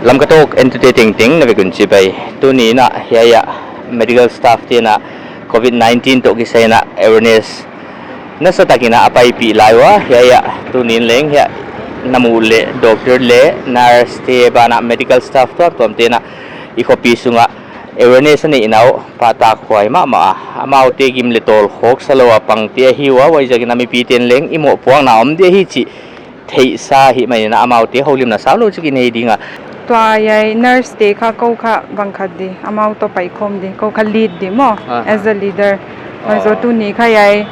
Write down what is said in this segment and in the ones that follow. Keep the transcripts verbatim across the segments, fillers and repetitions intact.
Lamka Talk entute tengteng na vek un chibai. Tuni in hiai ah medical staff te'n covid nineteen toh kisai in awareness nasatak in a paipih lai ua, hiai ah tuni in leng hiai ah na muh leh doctor leh nurse te banah medical staff tuamtuam te'n i khopi sungah awareness a neihna uh pahtakhuai mahmah a, amaute gim leh tawl khawksa lou a pang te ahi ua, huaiziakin mipite'n leng i mohpuakna om di ahi chih theihsa himai in amaute houlimna saulou chik i nei ding a. Tua hiai nurse te kha kou kha bang khat di, amau toh paikhawm di, kou kha lead di maw, Aha. as a leader. Huai zoh Oh. tuni kha hiai,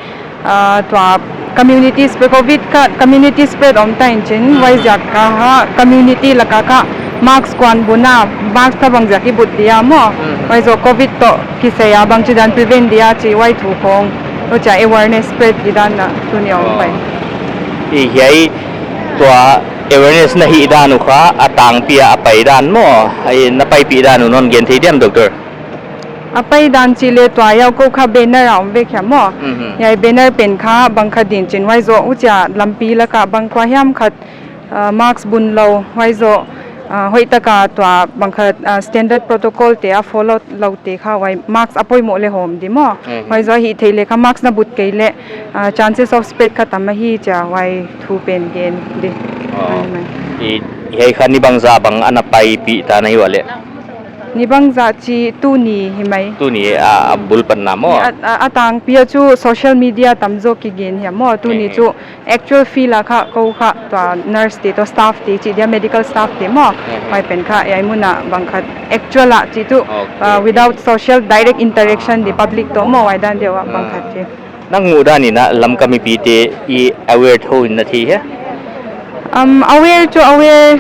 ah, tua community spread, covid kha community spread om ta in chin, Mm. huaiziak kha community laka kha mask kuan bun a, mask kha bangziak i but dia maw. Mm. Huai zoh covid toh kisai a bangchidan prevent dia chih huai thu khong, huchia awareness spread di dan a tuni a om Oh. pai. I hiai tua awareness na hih dan uh kha a tangpi a a pai dan maw, ai na paipih dan uh non gen thei diam, doctor? A pai dan chih leh tua hiai kou kha banner a om vek hia maw. Mhm. Hiai banner pen kha bang khat din chin huai zoh huchia lampi laka bang kua hiam khat, ah, mask bun lou, huai zoh, ah, hoihtaka tua bang khat, ah, standard protocol te a follow lou te kha huai mask a poimoh leh hawm di maw. Mhm. Huai zoh hih theih leh kha mask na but kei leh, ah, chances of spread kha tam ahi chia huai thu pen gen di. Oh. Huai mai. I, hiai kha ni bangzah bang ana paipih ta na hi ua leh? Ni bangzah chih tuni himai. Tuni a, a bul pan na maw? Ni a, a, a tangpi a chu social media tamzaw kigen hia maw. Tuni Mhm. chu actual field a kha kou kha tua nurse te toh staff te chih dia medical staff te maw. Mhm. Huai pen kha hiai mun a bang khat actual a chih tu, Okay. ah, without social direct interaction di Ah. public toh maw huai dan deuh a bang Ah. khat chih. Nang muh dan in Lamka mipite i aware thou in na thei hia? Um, aware chu aware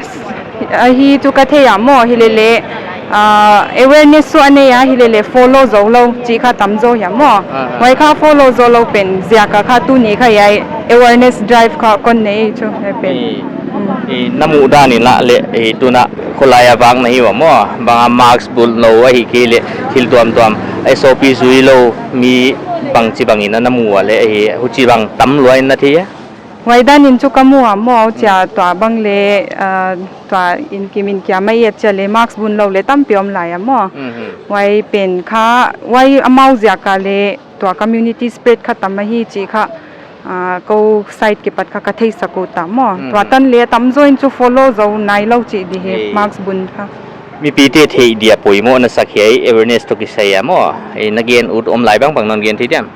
ahi chu ka thei a maw, hilele, ah, awareness chu a nei a, hilele follow zou lou chih kha tamzaw hia maw. Ah, ah. Huai kha follow zou lou pen ziak a kha tuni kha hiai awareness drive kha kon nei chu hiai pen. I, Mm. i na muh dan in leh, i tuna kholai a vak na hi ua maw, bang a mask bun lou ahihkeileh thil tuamtuam, S O P zui lou mi bangchibang in na mu ua leh, i huchibang tam lua in na thei hia? Huai dan in chu ka mu a maw, chia tua bang leh, ah, tua in kim in kia mai et chia leh mask bun lou leh tampi om lai a maw. Mhm. Huai pen kha, huai amau ziak a leh tua community spread kha tam ahi chih kha, ah, kou side kipat kha ka theisak uh ta maw. Mhm. Tua tan leh tamzaw in chu follow zou nai lou chih di hi, Eh. mask bun kha. Mipite theih dia poimoh na sak hiai awareness toh kisai a maw. Eh, na gen ut om lai bangbang non gen thei diam?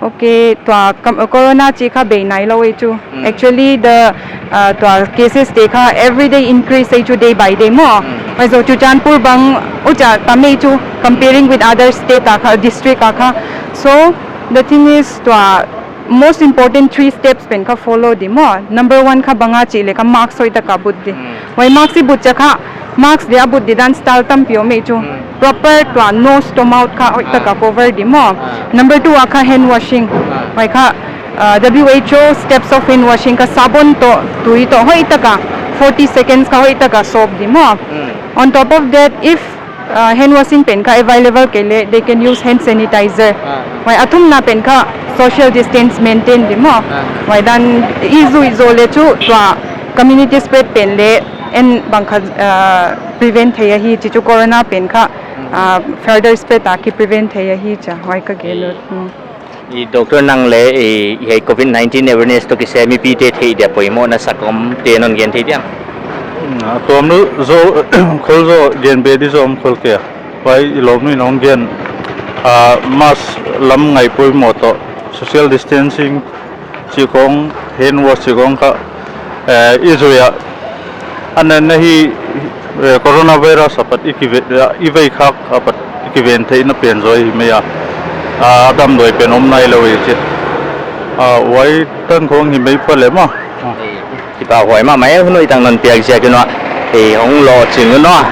Okay, tua kam, corona chih kha bei nai lou ei chu. Mm. Actually, the, uh, tua cases te kha everyday increase ei chu day by day maw. Mm. Huai zoh Churachandpur bang huchia tam ei chu, comparing with other state a kha, district a kha. So, the thing is, tua most important three steps pen kha follow di maw. Number one kha bang a chih leh kha mask hoihtaka but di. Mm. Huai mask i but chia kha, mask dia but di dan style tampi om ei chu. Hmm. Proper tua nose to mouth kha hoihtaka Ah. cover di maw. Ah. Number two a kha hand washing. Ah. Huai kha, uh, W H O steps of hand washing kha sabon toh, tui toh hoihtaka forty seconds kha hoihtaka soak di maw. Hmm. On top of that, if, uh, hand washing pen kha available kei leh, they can use hand sanitizer. Ah. Huai a thumna pen kha social distance maintain di maw. Ah. Huai dan i zui zou leh chu tua community spread pen leh en bang kha, ah, prevent thei ahi chih chu corona pen kha, ah, further spread a ki prevent thei ahi chia huai ka gen ut. Hmm. I doctor nang leh i, i hiai covid nineteen awareness toh kisai mipite theih dia poimoh na sak om te non gen thei diam? Hmm, a tuam lou zou, khol zou gen be di zou om khol kei a. Huai i lawmnu in hon gen, ah, mask lam ngai poimoh toh, social distancing chih khong, hand wash chih khong kha, eh, i zui a. Ana na hi, eh, coronavirus apat i kive, i vei khak apat i kiven theihna pen zaw hi mai a. Ah, a damdawi pen om nai lou ei chi. Ah, huai tan khong hi mai pha leh maw. Kipahhuai mahmah e, hun hoih tak non piak ziak in ua. Eh, hong lohching un ua.